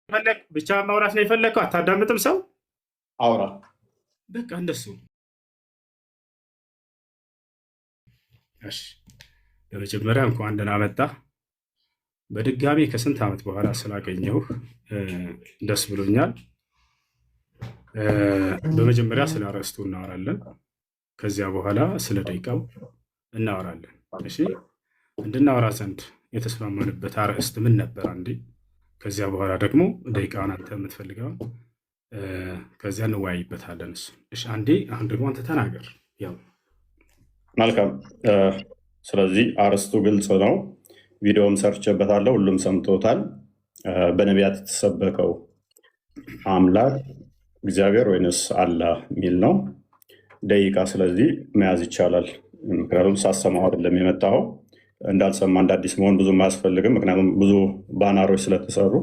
የፈለግ ብቻ ማውራት ነው የፈለግከው። አታዳምጥም ሰው። አውራ። በቃ እንደሱ። እሺ፣ በመጀመሪያ እንኳን ደህና መጣ። በድጋሚ ከስንት ዓመት በኋላ ስላገኘሁ ደስ ብሎኛል። በመጀመሪያ ስለ አርዕስቱ እናወራለን። ከዚያ በኋላ ስለ ደቂቃው እናወራለን። እሺ፣ እንድናወራ ዘንድ የተስማማንበት አርዕስት ምን ነበር? አንዴ ከዚያ በኋላ ደግሞ ደቂቃውን አንተ የምትፈልገውን ከዚያ እንወያይበታለን። እሱ እሺ፣ አንዴ አሁን ደግሞ አንተ ተናገር። ያው መልካም። ስለዚህ አርዕስቱ ግልጽ ነው። ቪዲዮም ሰርቼበታለሁ፣ ሁሉም ሰምቶታል። በነቢያት የተሰበከው አምላክ እግዚአብሔር ወይንስ አላህ የሚል ነው። ደቂቃ ስለዚህ መያዝ ይቻላል። ምክንያቱም ሳሰማው አይደለም የመጣኸው። እንዳልሰማ እንደ አዲስ መሆን ብዙም አያስፈልግም። ምክንያቱም ብዙ ባናሮች ስለተሰሩ።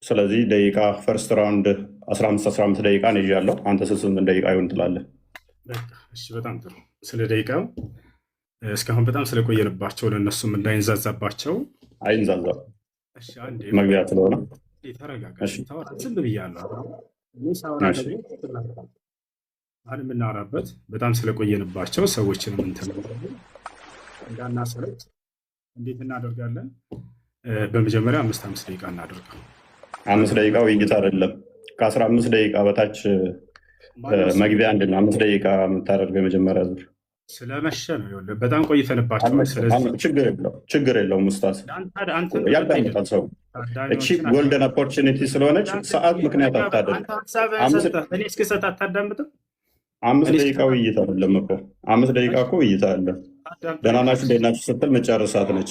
ስለዚህ ደቂቃ first round 15 15 ደቂቃ ነው ይዣለሁ። አንተ ስንት ደቂቃ ይሁን ትላለህ? በቃ እሺ፣ በጣም ጥሩ። ስለ ደቂቃው እስካሁን በጣም ስለቆየንባቸው ለእነሱም እንዳይንዛዛባቸው። አይንዛዛም። እሺ፣ አንዴ። መግቢያ ስለሆነ። ተረጋጋ። እሺ። ታወራ ዝም ብያለሁ። እኔ ሳወራ ደግሞ አሁን የምናወራበት በጣም ስለቆየንባቸው ሰዎችንም እንትን እንዳናሰለች እንዴት እናደርጋለን? በመጀመሪያ አምስት አምስት ደቂቃ እናደርገው። 5 ደቂቃ ውይይት አይደለም። ከ15 ደቂቃ በታች መግቢያ አንድ ነው። 5 ደቂቃ የምታደርገው የመጀመሪያ ዙር። ስለመሸ ነው። ይኸውልህ በጣም ቆይተንባቸዋል። ስለዚህ ችግር የለውም፣ ችግር የለውም። ኡስታዝ አንተ ያዳምጣል ሰው። እቺ golden opportunity ስለሆነች ሰዓት ምክንያት አታደርግ። አንተ ሀሳብህን ሰጠህ፣ እኔ እስክሰጥ አታዳምጥም? 5 ደቂቃ ውይይት አይደለም እኮ፣ 5 ደቂቃ እኮ ውይይት አይደለም። ደህና ናችሁ እንዴት ናችሁ ስትል መጨረሳት ነች።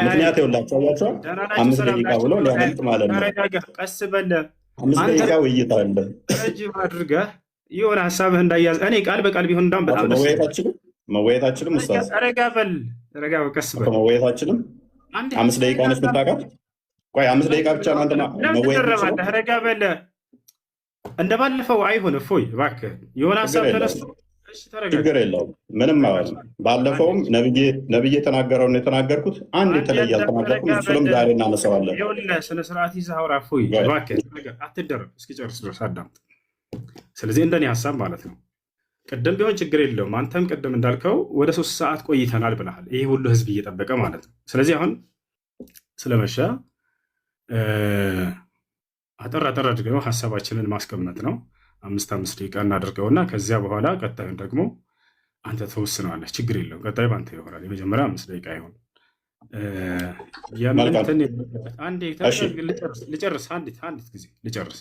ምክንያት የውላቸው አያቸዋል። 5 ደቂቃ ብሎ ሊያመልጥ ማለት ነው። ተረጋጋ፣ ቀስ በል። አምስት አንተ ደቂቃ ውይይት አለ። ረጅም አድርገህ የሆነ ሀሳብህ እንዳያዝ እኔ ቃል በቃል ቢሆን እንዳውም በጣም ደስ ይለኛል። መወያየታችንም ኡስታዝ። ረጋ በል፣ ረጋ በል፣ ቀስ በል። መወያየታችንም አንዴ 5 ደቂቃ ነች የምታውቃት። ቆይ፣ 5 ደቂቃ ብቻ ነው አንተ ለምን መወያየት የምችለው? ትደረባለህ? ረጋ በል። እንደ ባለፈው አይሁን። እፎይ እባክህ የሆነ ሀሳብ ችግር ተነስቶ የለውም። እሺ፣ ተረጋጋ። ችግር የለውም። ምንም አይሆንም። ባለፈውም ነብዬ የተናገረውን የተናገርኩት አንድ የተለየ አልተናገርኩም። እሱንም ዛሬ እናነሳዋለን። ይኸውልህ ስነ ስርዓት ይዘህ አውራ። እፎይ እባክህ ተረጋ፣ አትደረብ። እስኪጨርስ ድረስ አዳምጥ። ስለዚህ እንደኔ ሀሳብ ማለት ነው ቅድም ቢሆን ችግር የለውም። አንተም ቅድም እንዳልከው ወደ 3 ሰዓት ቆይተናል ብለሃል። ይህ ሁሉ ህዝብ እየጠበቀ ማለት ነው። ስለዚህ አሁን ስለመሸ አጠር አጠር አድርገው ሀሳባችንን ማስቀመጥ ነው። አምስት አምስት ደቂቃ እናደርገውና ከዚያ በኋላ ቀጣዩን ደግሞ አንተ ተወስነዋለህ። ችግር የለውም። ቀጣዩ በአንተ ይሆናል። የመጀመሪያ 5 ደቂቃ ይሆን። የምንትን አንዴ ልጨርስ፣ አንዲት ጊዜ ልጨርስ።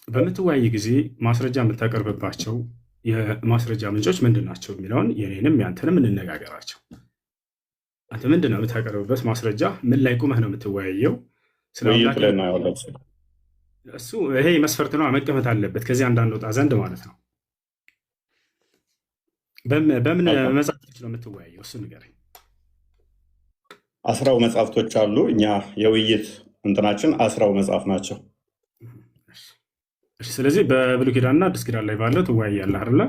በምትወያይ ጊዜ ማስረጃ የምታቀርብባቸው የማስረጃ ምንጮች ምንድን ናቸው የሚለውን የኔንም ያንተንም እንነጋገራቸው። አንተ ምንድን ነው የምታቀርብበት ማስረጃ? ምን ላይ ቁመህ ነው የምትወያየው? ስለ ውይይቱ አምላክ ላይ እናየዋለን። እሱ ይሄ መስፈርት ነው መቀመጥ አለበት፣ ከዚህ አንዳንድ ወጣ ዘንድ ማለት ነው። በምን መጽሐፍቶች ነው የምትወያየው? እሱ ንገረኝ። 10ው መጽሐፍቶች አሉ። እኛ የውይይት እንትናችን 10ው መጽሐፍ ናቸው። እሺ፣ ስለዚህ በብሉይ ኪዳንና አዲስ ኪዳን ላይ ባለው ትወያያለህ አይደለ?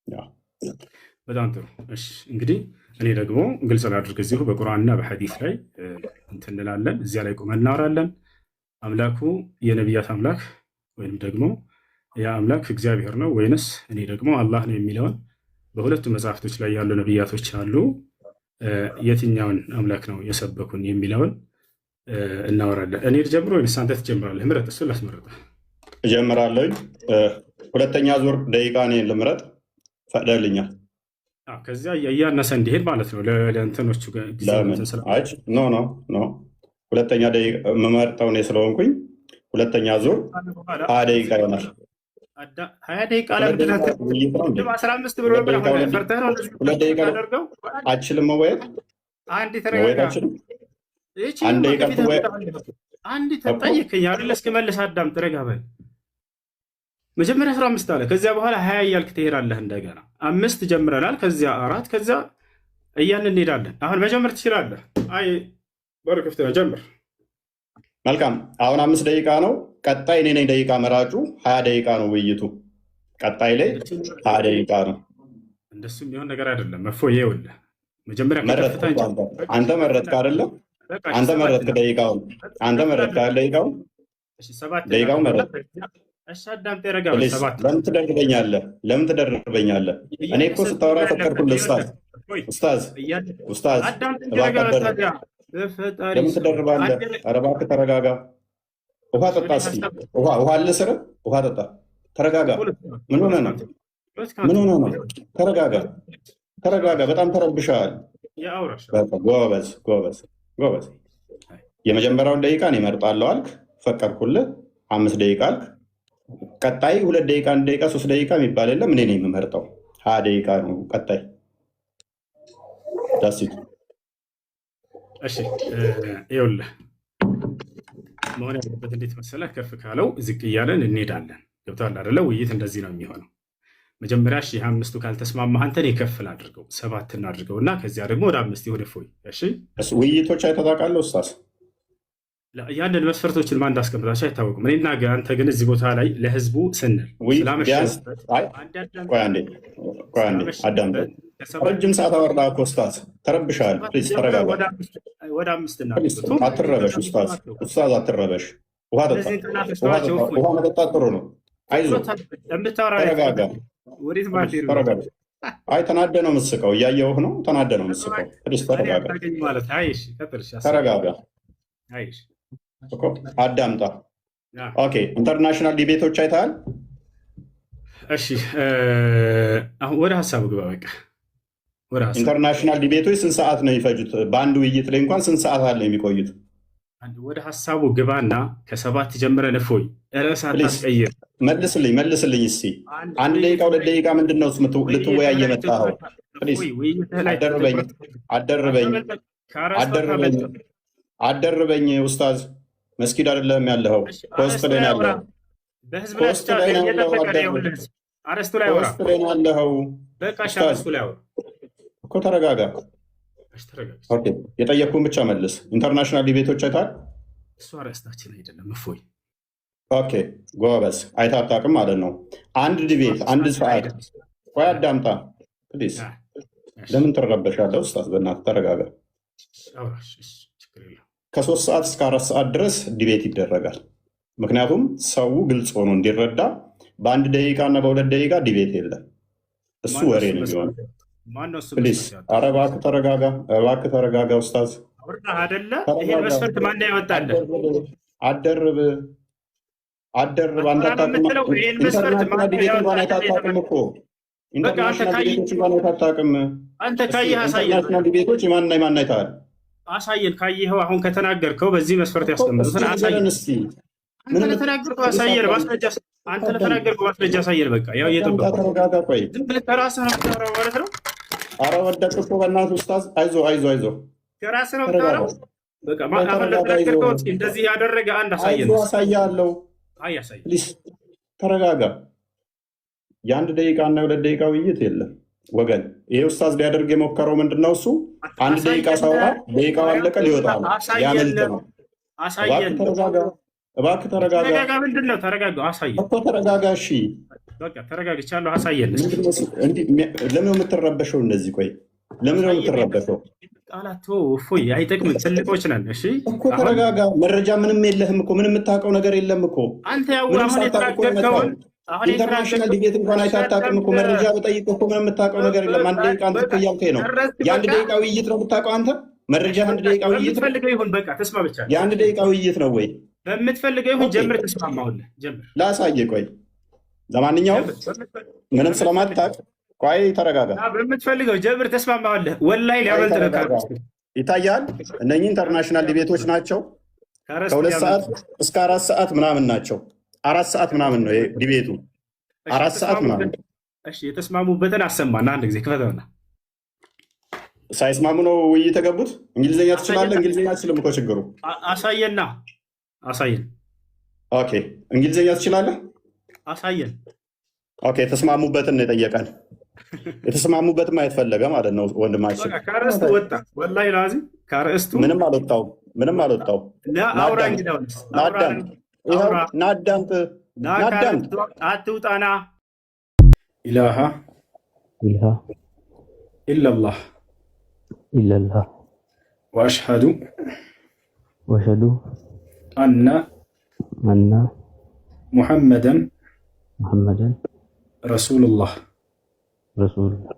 Yeah። በጣም ጥሩ። እሺ፣ እንግዲህ እኔ ደግሞ ግልጽ ላድርግ፣ እዚሁ በቁርአንና በሐዲስ ላይ እንትን እንላለን፣ እዚያ ላይ ቆመን እናወራለን። አምላኩ የነቢያት አምላክ ወይንም ደግሞ ያ አምላክ እግዚአብሔር ነው ወይንስ እኔ ደግሞ አላህ ነው የሚለውን በሁለቱ መጽሐፍቶች ላይ ያሉ ነቢያቶች አሉ፣ የትኛውን አምላክ ነው የሰበኩን የሚለውን እናወራለን። እኔ ልጀምር ወይንስ አንተ ትጀምራለህ? ምረጥ፣ እሱን ላስመርጥህ። እጀምራለሁ። ሁለተኛ ዙር ደቂቃ እኔ ልምረጥ፣ ፈቅደልኛል? ከዚያ እያነሰ እንዲሄድ ማለት ነው። ለእንትኖቹ ጊዜ ለምን? እንትን ስለ አይ፣ no, no, no፣ ሁለተኛ ደቂቃ የምመርጠው እኔ ስለሆንኩኝ ሁለተኛ ዙር 20 ደቂቃ ይሆናል። 20 ደቂቃ ሁለት ለምንድን ደቂቃ ነው? ውይይት ነው እንዴ? ቅድም 15 ብሎ ሁለት ነበር። ደቂቃ አሁን ሁለት ፈርተህ ነው እንደዚህ 2 ደቂቃ የምታደርገው? አችልም መወያየት አንድ መወያየት ተረጋጋ። አችልም። ይህቺ 1 ደቂቃ ከፊት ትወያ አንድ እኮ ጠየቅከኝ አይደለ? እስክመልስ አዳምጥ፣ ረጋ በል። መጀመሪያ 15 አለ። ከዚያ በኋላ 20 እያልክ ትሄዳለህ። እንደገና አምስት ጀምረናል፣ ከዚያ አራት፣ ከዚያ እያልን እንሄዳለን። አሁን መጀመር ትችላለህ። አይ፣ በሩ ክፍት ነው፣ ጀምር። መልካም። አሁን 5 ደቂቃ ነው። ቀጣይ እኔ ነኝ ደቂቃ መራጩ። 20 ደቂቃ ነው ውይይቱ። ቀጣይ ላይ 20 ደቂቃ ነው። እንደሱ የሚሆን ነገር አይደለም። እፎይ ይኸውልህ፣ መጀመሪያ መረጥክ ከከፍታ እኮ አንተ መረጥክ አይደለም? በቃ እሺ አንተ ሰባት መረጥክ እናድርገው። ደቂቃውን፣ አንተ ከፍ መረጥክ ላድርገው። አይደል? ደቂቃውን እሺ ሰባት ደቂቃውን እናድርገውና መረጥክ። ከዚያ እሺ አዳምጤ ረጋ በል። Please ሰባት ለምን ትደርበኛለህ? ለምን ትደርበኛለህ? እኔ እኮ እያነሰ ስታወራ ያለበት ፈቀድኩልህ። ኡስታዝ ቆይ ኡስታዝ እያለ ኡስታዝ አዳምጥ እንጂ ረጋ እባክህ በል አትደርብ። ታዲያ። በፈጣሪ ለምን ስም ትደርባለህ? አንድ ኧረ እባክህ ተረጋጋ። ውሃ እሺ ጠጣ ወደ እስኪ። ሀሳብ ውሃ ውሃ አለ ስር ውሃ ጠጣ። ተረጋጋ። ምን ሆነህ ነው? ምን ሆነህ ነው? ተረጋጋ፣ ተረጋጋ። በጣም ተረብሸሃል። የአውራሽ በቃ ጎበዝ፣ ጎበዝ፣ ጎበዝ። የመጀመሪያውን ደቂቃ እኔ እመርጣለሁ አልክ፣ ፈቀድኩልህ። 5 ደቂቃ አልክ። ቀጣይ 2 ደቂቃ፣ 1 ደቂቃ፣ 3 ደቂቃ የሚባል የለም። እኔ ነኝ የምመርጠው። 20 ደቂቃ ነው ቀጣይ። That's it። እሺ ይኸውልህ መሆን ያለበት እንዴት መሰለህ? ከፍ ካለው ዝቅ እያለን እንሄዳለን። ገብቶሃል አይደለ? ውይይት እንደዚህ ነው የሚሆነው። መጀመሪያ እሺ አምስቱ ካልተስማማህ አንተን የከፍል አድርገው ሰባት እናድርገው እና ከዚያ ደግሞ ወደ አምስት ይሁን። እፎይ እሺ፣ ውይይቶች አይተህ ታውቃለህ ኡስታዝ? ያንን መስፈርቶችን ማን እንዳስቀምጣቸው አይታወቅም። እኔና አንተ ግን እዚህ ቦታ ላይ ለህዝቡ ስንል ውይይት ቢያንስ ስላመሸንበት አይ ቆይ አንዴ፣ ቆይ አንዴ አዳምጠኝ። ረጅም ሰዓት አወራህ እኮ ኡስታዝ፣ ተረብሻል። Please ተረጋጋ። ወደ አምስት Please አትረበሽ ኡስታዝ፣ ኡስታዝ አትረበሽ። ውሃ ጠጣ፣ ውሃ ጠጣ። ውሃ መጠጣት ጥሩ ነው። አይዞህ፣ ተረጋጋ፣ ተረጋጋ። አይ ተናደ ነው የምትስቀው፣ እያየሁህ ነው። ተናደ ነው የምትስቀው። Please ተረጋጋ፣ ተረጋጋ እኮ አዳምጣ። Okay፣ international debate ኦች አይተሃል? እሺ አሁን ወደ ሀሳቡ ግባ። በቃ ወደ ሀሳቡ። International debate ኦች ስንት ሰዓት ነው የሚፈጁት? በአንድ ውይይት ላይ እንኳን ስንት ሰዓት አለ የሚቆዩት? ወደ ሀሳቡ ግባና ከሰባት ጀምረን እፎይ ርዕስ አታስቀይር። መልስልኝ፣ መልስልኝ እስኪ 1 ደቂቃ 2 ደቂቃ ምንድን ነው ልትወያይ የመጣኸው? Please አደርበኝ፣ አደርበኝ፣ አደርበኝ፣ አደርበኝ ኡስታዝ። መስጊድ አይደለም ያለኸው፣ post ላይ ነው ያለኸው። Post ላይ ነው ያለኸው። አርስቱ ላይ አውራ። Post ላይ ነው ያለኸው። በቃ እሺ፣ አርስቱ ላይ አውራ እኮ ተረጋጋ። Okay፣ የጠየቅኩህን ብቻ መልስ። International debate ኦች አይተሃል? እሱ አርዕስታችን አይደለም እፎይ። Okay ጎበዝ፣ አይተህ አታውቅም ማለት ነው። አንድ debate አንድ ሰዓት። ቆይ አዳምጣ please። ለምን ትረበሻለህ ኡስታዝ? በእናትህ ተረጋጋ። ከ3 ሰዓት እስከ 4 ሰዓት ድረስ debate ይደረጋል። ምክንያቱም ሰው ግልጽ ሆኖ እንዲረዳ በ1 ደቂቃ እና በ2 ደቂቃ debate የለም። እሱ ወሬ ነው የሚሆነው። Please፣ ኧረ እባክህ ተረጋጋ፣ እባክህ ተረጋጋ ኡስታዝ። አይደለ? ይሄን መስፈርት ማን ያወጣልህ? አደርብ አደርብ። አንተ አታውቅም። International debate እንኳን አይተህ አታውቅም እኮ። International debate ኦች እንኳን አይተህ አታውቅም። አንተ ካየህ አሳየን። International debate ኦች የማንና የማን አይተሃል? አሳየን። ካየኸው አሁን ከተናገርከው በዚህ መስፈርት ያስቀምጡትን አሳየን። እስኪ አንተ ለተናገርከው አሳየን። ማስረጃ አንተ ለተናገርከው ማስረጃ አሳየን። በቃ ያው እየጠበቁ ተረጋጋ። ቆይ ዝም ብለህ ከራስህ ነው የምታወራው ማለት ነው። አረ ወደቅ እኮ በእናትህ ኡስታዝ። አይዞ አይዞ አይዞ። ከራስህ ነው የምታወራው። በቃ አሁን ለተናገርከው እንደዚህ ያደረገ አንድ አሳየን። አይዞ አሳያለሁ። አይ አሳየን። Please ተረጋጋ። የ1 ደቂቃ እና የ2 ደቂቃ ውይይት የለም ወገን። ይሄ ኡስታዝ ሊያደርግ የሞከረው ምንድን ነው? እሱ 1 ደቂቃ ሳወራ ደቂቃው አለቀ፣ ሊወጣ ነው፣ ሊያመልጥ ነው። አሳየን። እባክህ ተረጋጋ፣ እባክህ ተረጋጋ። ተረጋጋ። ምንድን ነው ተረጋጋ። አሳየን እኮ ተረጋጋ። እሺ በቃ ተረጋግቻለሁ። አሳየን። ለምን ነው የምትረበሸው እንደዚህ? ቆይ ለምን ነው የምትረበሸው? ቃላት እፎይ አይጠቅምም። ትልቆች ነን። እሺ እኮ ተረጋጋ። መረጃ ምንም የለህም እኮ፣ ምንም የምታውቀው ነገር የለም እኮ። አንተ ያው ምንም አሁን ሳታውቅ እኮ የተናገርከውን የመጣኸው። አሁን International debate እንኳን አይተህ አታውቅም እኮ። መረጃ በጠይቅ እኮ ምንም የምታውቀው ነገር የለም። 1 ደቂቃ አንተ እኮ እያልከኝ ነው። የ1 ደቂቃ ውይይት ነው የምታውቀው አንተ? መረጃ 1 ደቂቃ ውይይት ነው። በምትፈልገው ይሁን በቃ ተስማምቻለሁ። የ1 ደቂቃ ውይይት ነው ወይ? በምትፈልገው ይሁን ጀምር። ተስማማሁልህ። ጀምር። ላሳየህ። ቆይ ለማንኛውም ምንም ስለማታውቅ ቆይ ተረጋጋ። በምትፈልገው ጀምር። ተስማማሁልህ። ወላሂ ሊያመልጥ ነው ካርስ ይታያል። እነኚህ international debate ኦች ናቸው። ከ2 ሰዓት እስከ 4 ሰዓት ምናምን ናቸው። 4 ሰዓት ምናምን ነው debate ኡ። 4 ሰዓት ምናምን። እሺ የተስማሙበትን አሰማና አንድ ጊዜ ክፈተውና ሳይስማሙ ነው ውይይት የገቡት። እንግሊዝኛ ትችላለህ? እንግሊዝኛ አትችልም እኮ ችግሩ። አሳየና አሳየን። Okay፣ እንግሊዝኛ ትችላለህ? አሳየን። Okay፣ የተስማሙበትን ነው የጠየቀን። የተስማሙበትን ማየት ፈለገ ማለት ነው ወንድማችን። ከአርእስቱ ወጣ። ወላሂ ላዚም ከአርእስቱ ምንም አልወጣውም። ምንም አልወጣውም። አውራ እንግዳውንስ ናዳምጥ፣ ይኸው ናዳምጥ፣ ናዳምጥ። አትውጣና ኢላሃ ኢላሃ ኢለላህ ኢለላህ ወአሽሃዱ وأشهد أن أن محمدا محمدا رسول الله። رسول الله።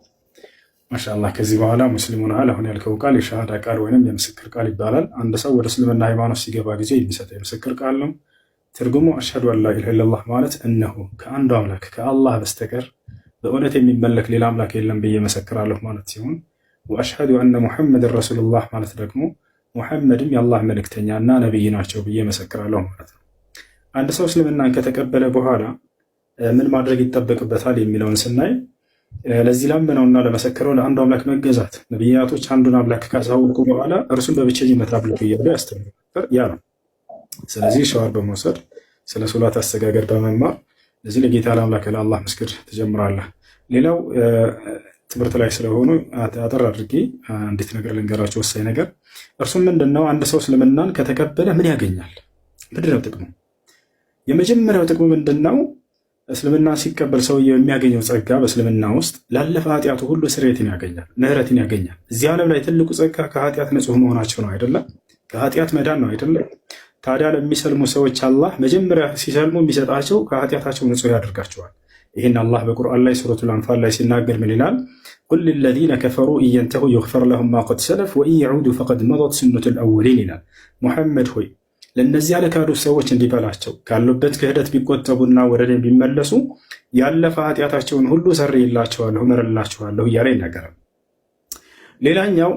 ማሻአላህ፣ ከዚህ በኋላ ሙስሊም ሆነሃል። አሁን ያልከው ቃል የሻሃዳ ቃል ወይንም የምስክር ቃል ይባላል። አንድ ሰው ወደ እስልምና ሃይማኖት ሲገባ ጊዜ የሚሰጠው የምስክር ቃል ነው። ትርጉሙ أشهد أن لا إله إلا الله ማለት እነሆ ከአንዱ አምላክ ከአላህ በስተቀር በእውነት የሚመለክ ሌላ አምላክ የለም ብዬ መሰክራለሁ ማለት ሲሆን وأشهد أن محمدا رسول الله ማለት ደግሞ ሙሐመድም የአላህ መልእክተኛ እና ነቢይ ናቸው ብዬ መሰክራለሁ ማለት ነው። አንድ ሰው እስልምናን ከተቀበለ በኋላ ምን ማድረግ ይጠበቅበታል የሚለውን ስናይ ለዚህ ላመነውና ለመሰከረው ለአንዱ አምላክ መገዛት። ነቢያቶች አንዱን አምላክ ካሳወቁ በኋላ እርሱን በብቸኝነት አምልኩ እያሉ ያስተምሩ ነበር። ያ ነው። ስለዚህ ሸዋር በመውሰድ፣ ስለ ሶላት አሰጋገድ በመማር ለዚህ ለጌታ ለአምላክ ለአላህ መስገድ ትጀምራለህ። ሌላው ትምህርት ላይ ስለሆኑ አጠር አድርጌ አንዲት ነገር ልንገራችሁ፣ ወሳኝ ነገር። እርሱም ምንድን ነው? አንድ ሰው እስልምናን ከተቀበለ ምን ያገኛል? ምንድን ነው ጥቅሙ? የመጀመሪያው ጥቅሙ ምንድን ነው? እስልምና ሲቀበል ሰውየው የሚያገኘው ጸጋ በእስልምና ውስጥ ላለፈ ኃጢአቱ ሁሉ ስርየትን ያገኛል፣ ምህረትን ያገኛል። እዚህ ዓለም ላይ ትልቁ ጸጋ ከኃጢአት ንጹህ መሆናቸው ነው አይደለም? ከኃጢአት መዳን ነው አይደለም? ታዲያ ለሚሰልሙ ሰዎች አላህ መጀመሪያ ሲሰልሙ የሚሰጣቸው ከኃጢአታቸው ንጹህ ያደርጋቸዋል። ይህን አላህ በቁርአን ላይ ሱረቱል አንፋል ላይ ሲናገር ምን ይላል? قل للذين كفروا إن ينتهوا يغفر لهم ما قد سلف وإن يعودوا فقد مضت سنة الأولين ይላል። ሙሐመድ ሆይ፣ ለእነዚያ ለካዱ ሰዎች እንዲህ በላቸው፣ ካሉበት ክህደት ቢቆጠቡና ወደ እኔ ቢመለሱ ያለፈ ኃጢአታቸውን ሁሉ ሰርይላቸዋለሁ፣ እምርላቸዋለሁ እያለ ይናገራል። ሌላኛው